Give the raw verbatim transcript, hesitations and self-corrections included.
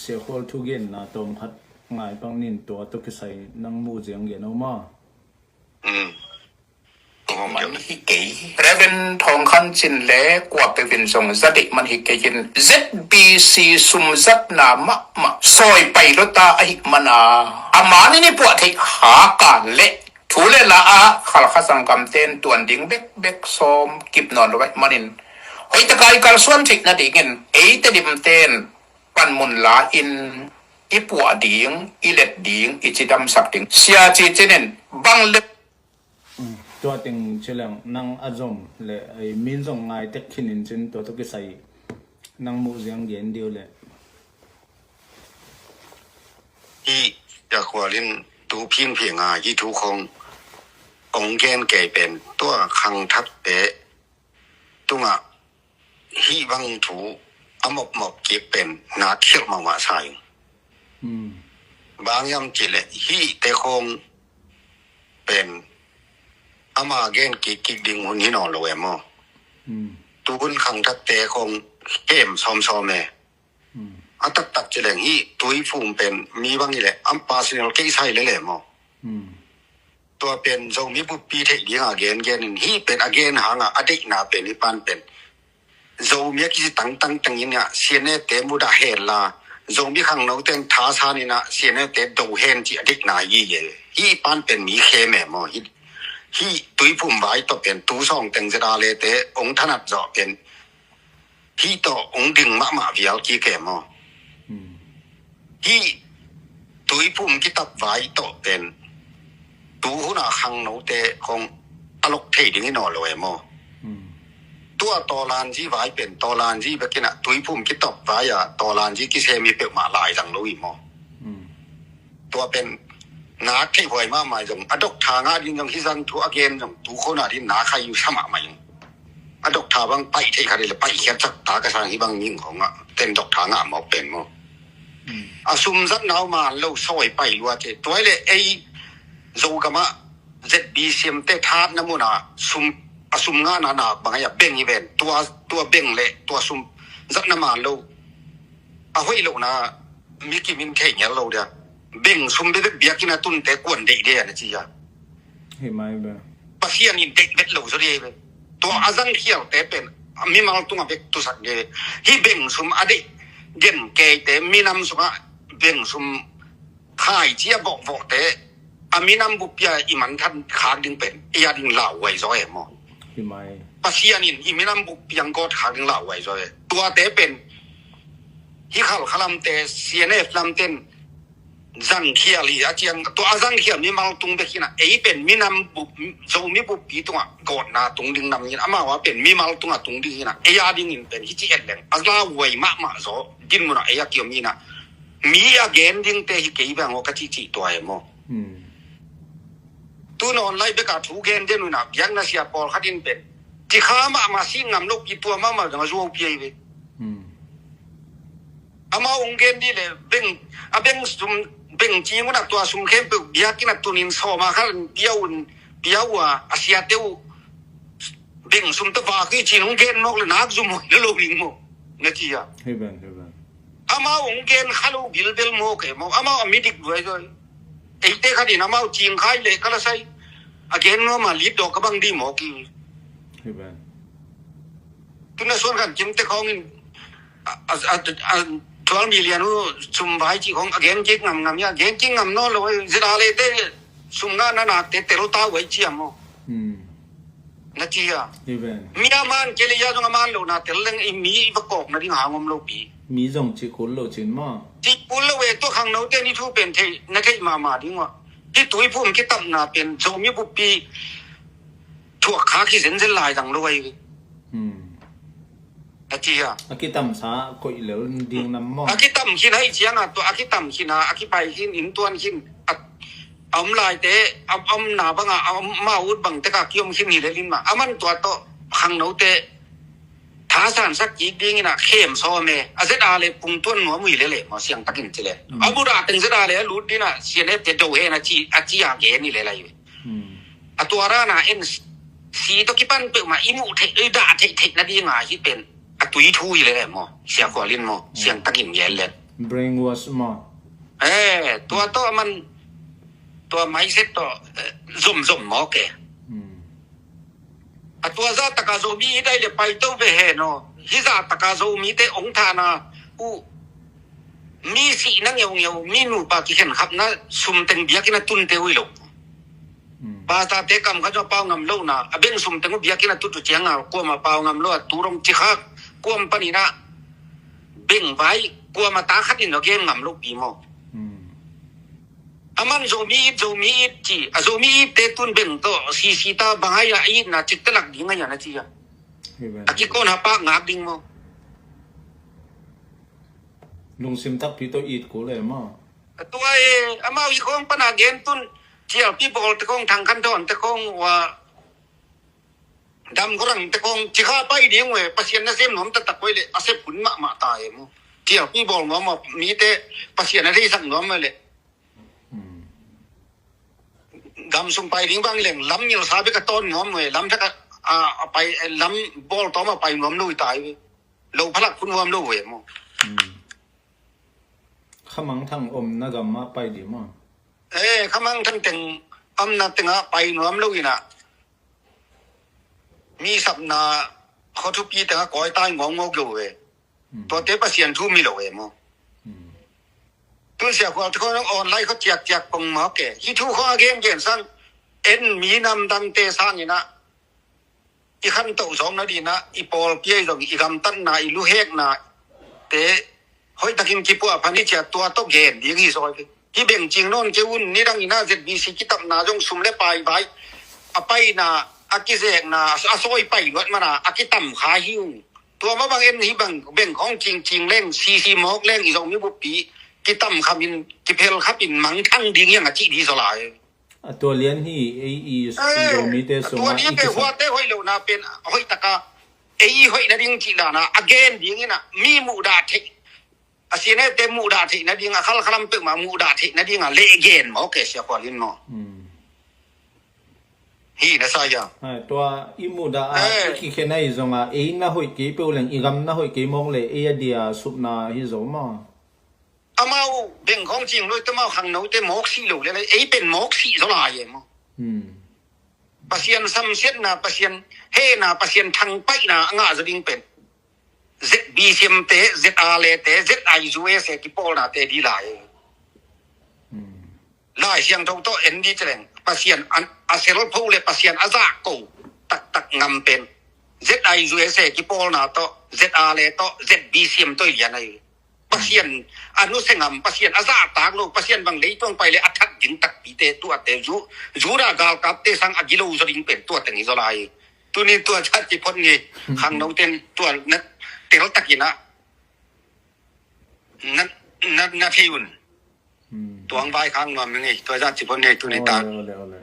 Sia Khual thugenna tawm khat ngai pak nin, tua tawh kisai nang muh ziang gen aw maw? Mm. Tua man hi kei. Reverend Thawng Khan Cin le kua peuh in zong za deih man hi kei in, Z B C sum zatna mahmah sawi pai lua ta ahih man a, a man in i puah theih hak a leh thu le la a Khalkha sanggamte in tuan ding bekbek sawm kip nawn lo ahih manin, hoih taka i kalsuan theih nadingin ei Tedim ten panmun la-in i puah ding, i let ding, i cidamsak ding. Sia Ci Cin in bang le. Mm, tua teng ci leng nang a zom le, ei, min zong ngai tek khin in cin, tua tawh kisai nang muh ziang gen dih uh leh. Hih Sia Khual in tu phingphing a hih thu khawng hong gen kei pen tua khangthakte tungah hih bang thu a mawkmawk kik pen na khialh mahmah sa ing. Mm. Bang hiam cih leh hihte khawng pen ama gen kikkik ding hun hi nawn lo e maw? Mm. Tu hun khangthakte khawng khem sawmsawm e. Mm. A taktak ci leng hih Tuiphum pen mi bang hi leh a personal case hi lel e maw? Mm. Tua pen Zomi buppi theih dinga gengen in, hih pen a gen hanga a deihna pen hih pan pen Zomi a kici tangtang tengin ah C N A te mudah hen la, Zomi khangno teng thasan in ah C N A te do hen cih a deihna hi e. Hih pan pen mi khem e maw? Hih, hih Tuiphum vai tawh pen tu sawng teng Z R le te hong thanat zawh pen hih tawh hong ding mahmah vial kik e maw? Hmm. Hih Tuiphum kitap vai tawh pen tu huna khangnote khawng a lok thei ding hi nawn lo e maw? Hmm. Tua Tawlanzi vai pen Tawlanzi bekin ah Tuiphum kitap vai a Tawlanzi kisem hi peuhmah lai zang lo hi maw? Hmm. Tua pen na theih huai mahmah zong, a doctor ngah ding zong hih zang thu a gen zong tu khona ding na khai uh sa mahmah ing. A doctor bang paih theih khat hi leh paih khiat sak ta ka sang hih bang ming khawng ah ten doctor ngah mawk pen maw? Mm. A sum zatna uh man lo sawi pai lua te. Tua hi leh ei Zogam ah Z B C M te thatna mun ah sum, a sum ngahna nak bang a beng hi ven. Tua, tua beng le tua sum zatna man lo. A hoih lohna mi kim in thei ngial lo dia. Beng sum bebek biakinn a tunte kuan deih dia na ci a. Hi mai be. Pasian in deih bet lo zaw dia hi be. Tua a zangkhialte pen a mimal tungah bek tusak dia. Hih beng sum a deih gen keite minam sungah beng sum khaici a vawhvawhte a minam buppi a i manthan khak ding pen ei a ding lauhuai zaw e maw? Hi mai. Pasian in i minam buppi a gawt khak ding lauhuai zaw e. Tuate pen hih Khalkha lamte, C N F lamte in zangkhial hi a ciang, tua a zangkhial mimal tung bek hi na, ei pen minam bup, Zomi buppi tungah gawtna tung ding nam hi na, amau a pen mimal tungah tung ding hi na, ei a dingin pen hih ci et leng a lauhuai mahmah zaw dinmun ah ei a kiom hi na. Mi a gen dingte hi kei bang aw ka cihcih tua e maw? Hmm. Tu nawn lai bek a thu gen den uh na, biakna sia pawlkhat in pen ci kha mahmah, si ngam lo pi, tua mahmah dang a zuau pi ahi ve. Hmm. Amau hong gen dih leh beng, a beng sum, beng cing uh na tua sum khempeuh biakinn a tunin sawma khat in pia un, pia uh a, a siate uh beng sum tawh vak hi cin hong gen mawk le nak zum hoi lo lo ding maw? Na ci a. Hei ben, hei ben. Amau hong gen kha lo bilbel mawk e maw? Amau a midik duai duai. Eite khat in amau cingkhai le ka la sai. A gen nuam a lit dawk ka bang di mawk i. Hi ben. Tuna suan khan kimte khawng in a, a, a, a, twelve million uh sum vai ci khawng a gen kik ngam ngam ia. Gen kik ngam nawn lo, zira le te sum ngah na nak te tel ta vai ci a maw? Hmm. Na ci a. Hi ben. Mi a man kei le ia zong a man lo na tel leng i mi i va kawk na ding hang om lo pi. Mi zong ci kul lo cin maw? Ci kul lo e, tua khangnote ni thu pen thei, na thei mahmah ding uh a. Hih Tuiphum kitapna pen Zomi buppi thuak kha kizenzen lai dang lo ahi. Hmm. A ci a. A kitamsa koih lel ding nam maw? A kitam khin ahi ciang a, tua a kitam khin a, a kipai khin, inntuan khin, a, a om laite, a, a omna bang a, a om, ma ut bang tek a kiom khin hi lel in mah. A man tua tawh khangnote thasansak kik dingin a khem sawm e. A Z R le pungtuan nuam uh hi lel e maw, siangtakin ci le. Mm. A bura teng Z R le a lut dingin a C N F te do hen a ci, a ci a gen hi lel ahi. Mm. A tua rana en si tawh kipan peuhmah i muh theih, i dah theih theih nadinga hih pen a tui thu hi lel e maw, Sia Khual in maw, mm, siangtakin gen le. Brainwash maw? Eh, tua tawh a man, tua mindset tawh, eh, zomzom mawk e. Hmm. A tua zah taka Zomi i dai le paito ve hen aw. Hih zah taka Zomite ong thahna uh, mi sihna ngeungeu, mi nupa kikhenkhapna sum teng biakinn a tunte uh hi lo. Hmm. Pastorte kam khat zong a pau ngam lo na, a beng sum teng uh biakinn a tut uh cianga, kuama pau ngam lo a, tu dong cikhak, kuam panin ah beng vai, kuama ta khat in a gen ngam lo pi maw. Hmm. A man Zomi it, Zomi it ci, a Zomi itte tun beng tawh sisi ta bang ai a itna cikte lak ding ai a na ci a. Hi ven. A kikawn ha pak ngak ding maw. Lungsim takpi tawh it kul e maw. A tua e, amau i khawng pana gen tun, cialpi bawlte khawng, Thang Khan Thawn te khawng, ua, Dam Gorang te khawng, cikha pai ding uh e, Pasian nasem nuam taktak uh e le, a sep hun mahmah ta e maw. Cialpi bawl nuam maw, mite Pasian a theisak nuam uh e le. Hmm. Gam sung pai ding bang leng, lam ngilsa bek a tawn nuam uh e, lam thak a, a, a pai, lam bawl tawm a pai nuam lo uh ta e. Lo phalak phun nuam lo uh e maw. Hmm. Khamangthang omna gam mah pai dih maw? Eh, khamangthang teng omna tengah pai nuam lo inah, mi sapna khuathupi tengah kawi tai ngawngawk lo ve. Hmm. Tuate Pasian thu mi lo e maw? Hmm. Tun sia khual te khawng online khuat ciakciak pong mawk e. Hih thu khawng a gengen sang en mi namdangte sang inah i khantoh zawk nadinah i pawlpi ahi zong i gamtatna, i luhekna te hoihtakin kipuah phan hi cia, tua tawh gen ding hi zaw hi. Hi bengcing nawn kei un, nidang inah Z B C kitapna zong sum le pai vai a paina, a kizekna, a sawi pai luat mana a kitam kha hi uh. Tua mah bang en hi bang beng khawng cingcing leng, sisi mawk leng i zong mi buppi kitam khamin, kiphel khapin mangthang ding hiang a cih dih zaw lai. A tua lian hi, ei i Zomite sungah i kisa. Huate hoih lohna pen hoih taka ei i hoih nading cih dana a gen ding inah mi muhdah theih, a sinete muhdah theih nading, a khalkhalam peuhmah muhdah theih nadinga leh gen maw, ke sia khualin maw. Hmm. Hi na sa ya. Hai, tua i muhdah a i kikhen ahi zonga ei na hoih kei peuh leng, i gam na hoih kei mawk le ei a dia supna hi zo maw. Amau bengkhawng cing luite, amau khangnote mawk sih lo le, ei pen mawk sih zaw lai e maw. Hmm. Pasian samsiatna, Pasian hehna, Pasian thangpaihna a ngah zaw ding pen Z B C M te, Z R le te, Z I U S e kipawlnate dih lai. Hmm. Lai Siangtho tawh en dih ci leng, Pasian a, a selpho le Pasian a zahko taktak ngam pen Z I U S e kipawlna tawh, Z R le tawh, Z B C M tawh i lian ahi. Pasian a nusia ngam, Pasian a zahtak lo, Pasian bang leitungah pai le a that ding takpite tuate, Ju-, Judah galkapte sang a gilo zaw ding pen tua teng hi zaw lai. Tuni tua zah ci phot ngei, khangnoten tua na teltak inah na, na, na thei un. Hmm. Tuang vai khang nuam ngei, tua zah ci phot ngei tuni ta. Ole, ole, ole.